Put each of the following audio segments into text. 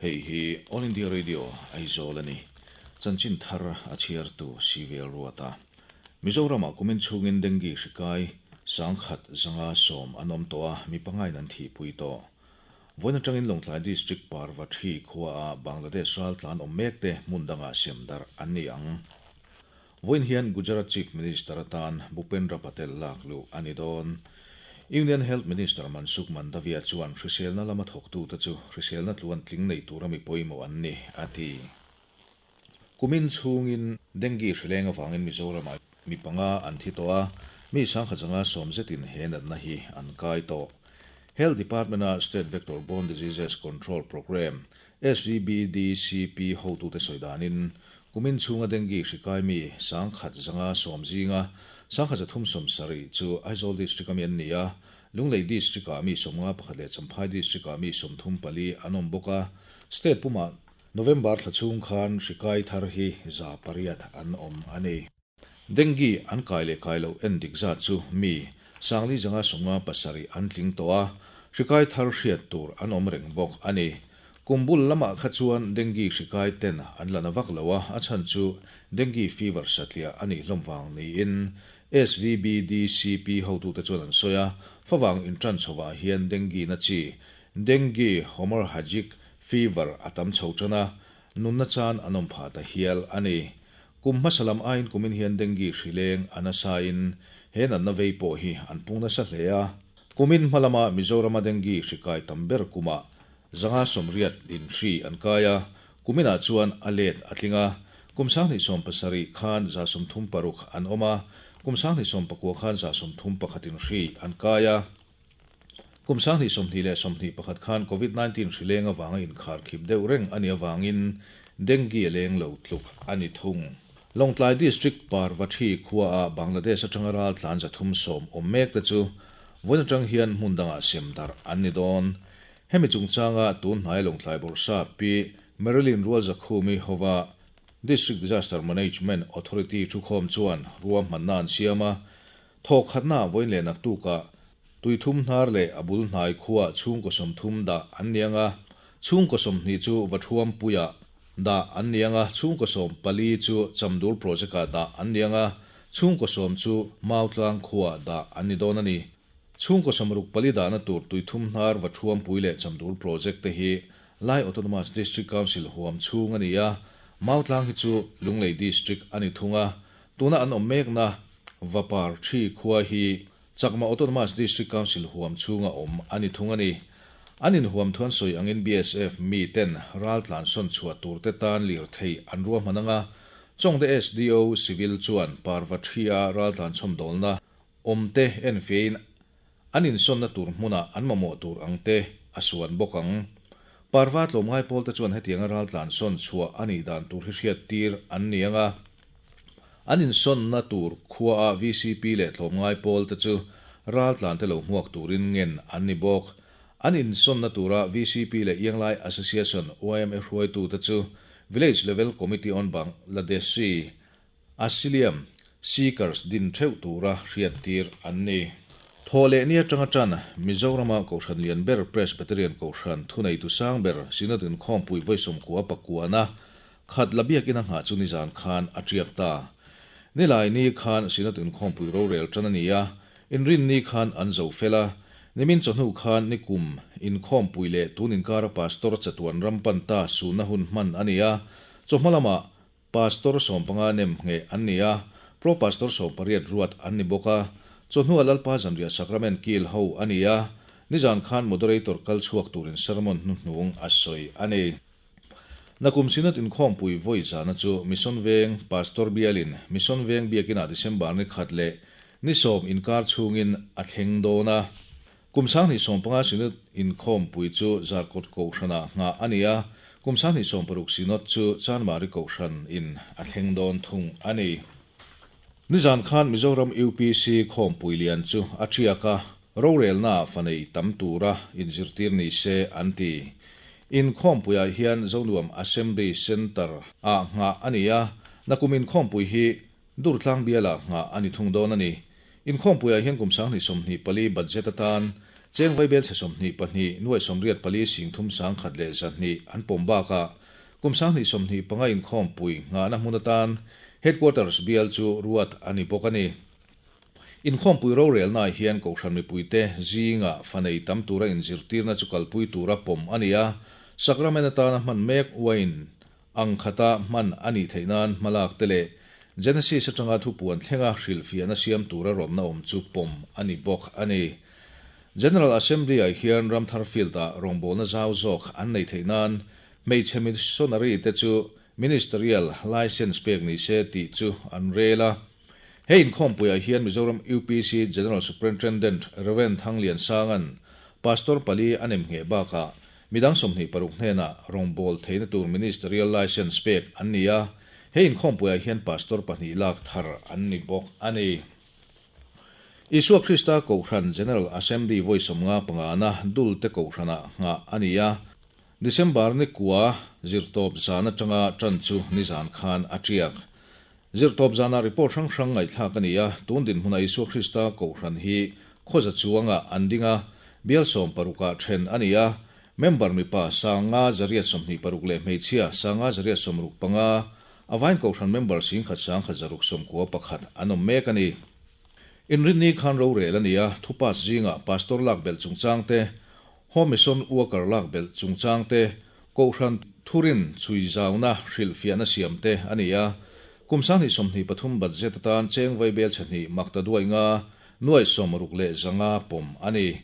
Hei hi All India Radio, Aizawl a ni. Chanchin thar a chhiartu Sivel Ruata. Mizoramah kumin chhungin dengue hri kai 1110 an awm tawh a, mi pangain an thihpui tawh. Vawiin atangin Lawngtlai District Parvathi khuaah Bangladesh raltlan awm mekte hmun dangah sem darh an ni ang. Vawiin hian Gujarat Chief Minister atan Bhupendra Patel lak luh a ni dawn. Union Health Minister Mansukh Mandaviya chuan hriselna lama thawktute chu hriselna tluan tling nei tura mi pawimawh an ni, a ti. Kumin chhungin dengue hrileng avangin Mizoramah mi panga an thi tawh a, mi 1110 zetin he natna hi an kai tawh. Health Department-a State Vector Borne Diseases Control Programme, SVBDCP, hotute sawi danin, kumin chhunga dengue hri kai mi 1110 zinga 1370 chu Aizawl District-a mi an ni a, Lunglei District-ah mi 51 leh Champhai District-ah mi 34 an awm bawk a, State pumah November thla chhung khan hri kai thar hi 800 an awm a ni. Dengue an kai leh kai loh en dik zat chu mi 457 an tling tawh a, hri kai thar hriat tur an awm reng bawk a ni. Kum bul lamah kha chuan dengue hri kai ten an la na vak lo a, a chhan chu dengue fever satliah a nih hlawm vang niin SVBDCP hotute chuan an sawi a, favang inṭan chhovah hian dengue na chi dengue hemorrhagic fever a tam chho ṭan a, nunna chan an awm phah ta hial a ni. Kum hmasa lam aiin kumin hian dengue hri leng a nasain he natna vei pawh hi an pung nasa hle a. Kumin hma lama Mizorama dengue hri kai tam ber kumah 180 in hri an kai a, kuminah chuan a let a tling a. Kum 2017 khan 36 an awm a, kum 2019 khan 31 in hri an kai a. Kum 2020 le 21 khan Covid-19 hri leng avanga inkhar khip deuh reng a nih avangin dengue a leng lo tluk a ni thung. Lawngtlai District Parvathi khuaah Bangladesh atanga raltlan 310 awm mek te chu vawiin atang hian hmun dangah sem darh an ni dawn. Hemi chungchanga tun hnai Lawngtlai Bawrhsa Pi Marilyn Rualzakhumi hova District Disaster Management Authority thukhawm chuan ruahmanna an siam a, Thawk khatna vawiin leh naktukah Tuithum hnar leh a bul hnai khuaah chhungkaw 30 dah an ni ang a, chhungkaw 20 chu Vathuampuiah dah an ni ang a, chhungkaw 14 chu Chamdur Project-ah dah an ni ang a, chhungkaw 10 chu Mautlang khuaah dah an ni dawn a ni. Chhungkaw 64 dahna tur Tuithum hnar Vathuampui leh Chamdur Project te hi Lai Autonomous District Council huam chhung a ni a, Mautlang hi chu Lunglei District a ni thung a, tuna an awm mekna Vapar Thi khua hi Chakma Autonomous District Council huam chhunga awm a ni thung a ni. An inhuam thuan sawi angin BSF mi ten raltlan sawn chhuah tur te tan lirthei an ruahman anga Chawngte SDO Civil chuan Parva Thi-a raltlan chhawmdawlna awm te enfiahin an insawnna tur hmunah an mamawh tur ang te a suan bawk ang. Parva tlawmngai pawl te chuan hetianga raltlan sawn chhuah a nih dan tur hi hriat tir an ni anga, an insawnna tur khuaah VCP leh tlawmngai pawl te chu raltlan te lo hmuak turin ngen an ni bawk. An insawnna tura VCP leh Ianglai Association, YMA hruaitu te chu Village Level Committee on Bangladeshi Asylum Seekers din theuh tura hriattir an ni. Thaw leh ni atanga tan Mizorama Kohhran lian ber Presbyterian Kohhran thuneitu sang ber Synod inkhawmpui vawi 99 khat la biakin a nghah chu nizan khan a tiak ta. Nilai ni khan Synod inkhawmpui rorel tan a ni a, inrinni khan an zo fel a, nimin chawhnu khan nikum inkhawmpui leh tun inkara Pastor chatuan ram pan ta sunna hun hman a ni a, chawhma lamah Pastor 15 nem ngheh an ni a, Pro Pastor 18 ruat an ni bawk a, chawhnu a Lalpa Zanriah Sacrament kil ho a ni a, nizan khan Moderator kal chhuak turin sermon hnuhnung a sawi a ni. Nakum Synod inkhawmpui vawi zana chu Mission Veng Pastor bialin Mission Veng biakinah December ni khat leh ni 10 inkar chhungin a thleng dawn a. Kum 2015 Synod inkhawmpui chu Zarkawt Kohhranah nghah a ni a, kum 2016 Synod chu Chanmari Kohhran in a thleng dawn thung a ni. Nizan khan Mizoram UPC khawmpui lian chu a tiak a, rorelnaah fanei tam tura inzirtir ni se an ti. Inkhawmpuiah hian Zonuam Assembly Centre ah nghah a ni a, nakum inkhawmpui hi Durtlang bialah nghah a ni thung dawn a ni. Inkhawmpuiah hian kum 2024 budget atan Cheng vaibelchhe 22, nuaih 84 31,200 an pawm bakah kum 2025 inkhawmpui nghahna hmun atan Headquarters bial chu ruat a ni bawk a ni. Inkhawmpui rorelnaah hian Kohhran mipuite zingah fa nei tam tura inzirtirna chu kalpui tura pawm a ni a, sakramen atana hman mek uain ang khata hman a nih theih nan hmalak te leh Genesis atanga thupuan thlenga hrilhfiahna siam tura rawtna awm chu pawm a ni bawk a ni. General Assembly-ah hian Ramthar Field-ah rawngbawlna zau zawk an neih theih nan hmeichhe missionary te chu ministerial license pek ni se tih chu an rel a. He inkhawmpuiah hian Mizoram UPC General Superintendent Rev. Thangliansanga'n Pastor pali a nem ngheh bakah Midang 26 hnenah rawngbâwl theihna tur Ministerial License pek an ni a, he inkhawmpuiah hian Pastor pahnih lak thar an ni bawk a ni. Isua Krista Kohhran General Assembly vawi sawmnga pangana Dulte Kohhranah nghah a ni a, December ni kua zirtawp zan atanga tan chu nizan khan a tiak. Zirtawp zanah report hrang hrang ngaihthlak a ni a, tun dinhmunah Isua Krista Kohhran hi khawza chuangah an ding a, bial sawmparukah then a ni a, member mipa 526 leh hmeichhia 565, a vain Kohhran member 11,691 an awm mek a ni. Inrinni khan rorel a ni a, thupass zingah Pastor lak belh chungchang te, Home Mission Worker lak belh chungchang te, Kohhran thurin chhui zauna hrilhfiahna siam te a ni a. Kum 2023 budget atan cheng vaibel chhe hnih makta duai nga nuaih sawmruk leh zanga pawm a ni.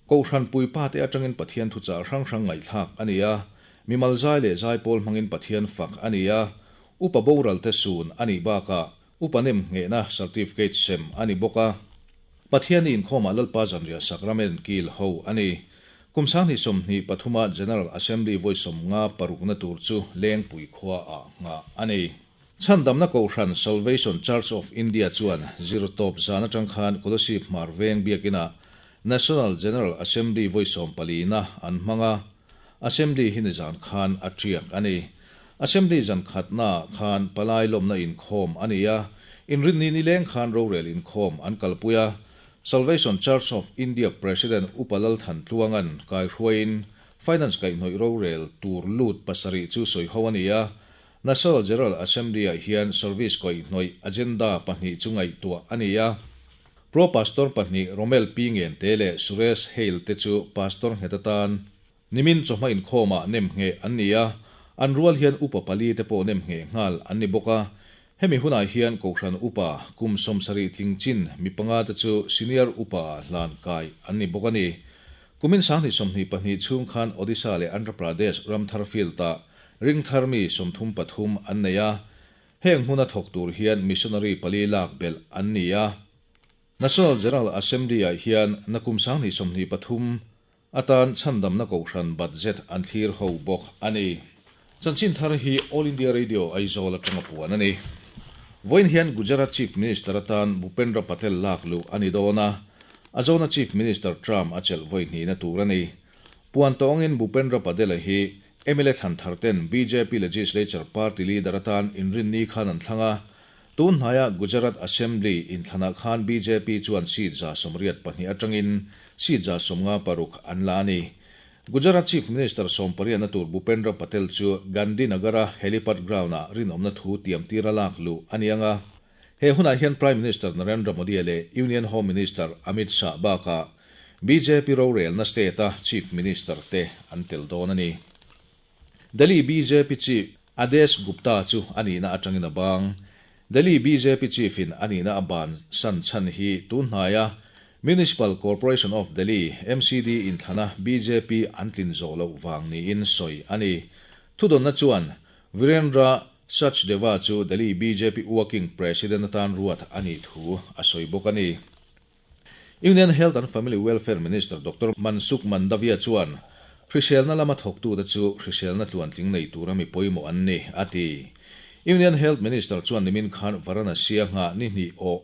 Kohhran puipa te atangin Pathian thuchah hrang hrang ngaihthlak a ni a. Mimal zai leh zaipawl hmangin Pathian fak a ni a. Upa boral te sun a nih bakah Upa nem nghehna certificate sem a ni bawk a. Pathian inkhawmah Lalpa zanriah Sakramen kil ho a ni. Kum 2023 a General Assembly vawi 56na tur chu Lengpui khua ah nghah a ni. Chhandamna Kohhran Salvation Church of India chuan zirtawp zan atang khan Kolasib Hmar Veng biakinah National General Assembly vawi sawmpalina an hmang a. Assembly hi nizan khan a tiak a ni. Assembly zan khatnaah khan palai lawmna inkhawm a ni a, inrinni nileng khan rorel inkhawm an kalpui a. Salvation Church of India President Upa Lalthan Tluanga'n kaihruaiin Finance kaihhnawih rorel tur lut pasarih chu sawiho a ni a. National General Assembly-ah hian Service kaihhnawih agenda pahnih chu ngaihtuah a ni a. Pro Pastor pahnih Romel Pi Ngente leh Suresh Hale te chu Pastor nghet atan nimin chawhma inkhawmah nem ngheh an ni a, an rual hian upa pali te pawh nem ngheh nghal an ni bawk a. Hemi hunah hian Kohhran upa kum 70 tling chin mi panga te chu Senior upa ah hlan kai an ni bawk a ni. Kumin 2022 chhung khan Odisha leh Andhra Pradesh ramthar field-ah ringthar mi 33 an nei a. Heng hmuna thawk tur hian missionary pali lak belh an ni a. National General Assembly-ah hian nakum 2023 atan chhandamna kohhran budget an thlir ho bawk a ni. Chanchin thar hi All India Radio Aizawl atanga puan a ni. Vawiin hian Gujarat Chief Minister atan Bhupendra Patel lak luh a ni dawn a, a zawna Chief Minister term a chelh vawi hnihna tur a ni. Puan tawngin Bhupendra Patel-a hi Mla thlan thar ten bjp Legislature Party leader atan inrinni khan an thlang a, tun hnaia Gujarat Assembly inthlanah khan bjp chuan seat 84 atangin seat 56 an la a ni. Gujarat Chief Minister sawmpariatna tur Bhupendra Patel chu Gandhinagar-a helipad ground-ah rinawmna thu tiamtir a lak luh a ni ang a. He hunah hian Prime Minister Narendra Modi leh Union Home Minister Amit Shah bakah bjp rorelna state-a Chief Minister te an tel dawn a ni. Delhi bjp Chief Adesh Gupta chu a nihna atangin a bang. Delhi bjp Chief-in a nihna a ban san chhan hi tun hnaia Municipal Corporation of Delhi, MCD, inthlana bjp an tlin zawh loh vang niin sawi a ni. Thudawnna chuan Virendra Sachdeva chu Delhi bjp Working President atan ruat a nih thu a sawi bawk a ni. Union Health and Family Welfare Minister Doctor Mansukh Mandaviya chuan hriselna lama thawktute chu hriselna tluantling nei tura mi pawimawh an ni, a ti. Union Health Minister chuan nimin khan Varanasi a nghah ni hnih awh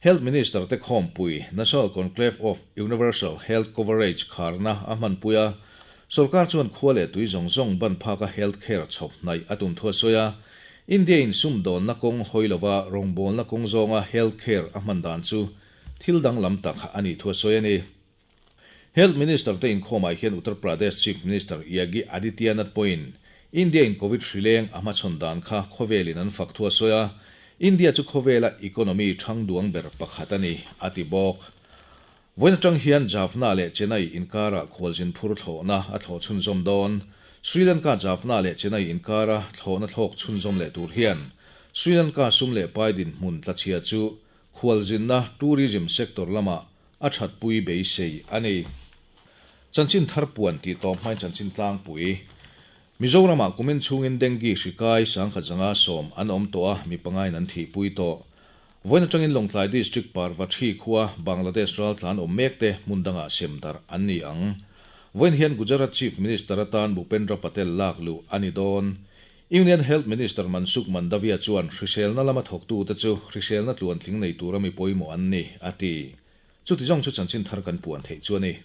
Health Minister te khawmpui National Conclave of Universal Health Coverage kharna a hmanpui a, sorkar chuan khua leh tui zawng zawng ban phaka health care chhawp hnaih a tum thu a sawi a. India in sumdawnna kawng hawi lova rawngbawlna kawng zawnga health care a hman dan chu thil danglam tak a nih thu a sawi a ni. Health Minister te inkhawmah hian Uttar Pradesh Chief Minister Yagi Adityanath pawhin India in Covid hri leng a hmachhawn dan kha khawvelin an fak thu a sawi a, India chu khawvela economy thang duang ber pakhat a ni, a ti bawk. Vawiin atang hian Jaffna leh Chennai inkarah khualzin phur thlawhna a thlawh chhunzawm dawn. Sri Lanka Jaffna leh Chennai inkara thlawhna thlawk chhunzawm leh tur hian Sri Lanka sum leh pai dinhmun tlachhia chu khualzinna, tourism, sector lamah a thatpui beisei a ni. Chanchin thar puan tih tawp hmain chanchin tlangpui. Mizoramah kumin chhungin dengue hri kai 1070 an awm tawh a, mi pangain an thihpui tawh. Vawiin atangin Lawngtlai District Parvathi khua Bangladesh raltlan awm mekte hmun dangah sem darh an ni ang. Vawiin hian Gujarat Chief Minister atan Bhupendra Patel lak luh a ni dawn. Union Health Minister Mansukh Mandaviya chuan hriselna lama thawktute chu hriselna tluantling nei tura mi pawimawh an ni, a ti. Chuti zawng chu chanchin thar kan puan theih chu a ni.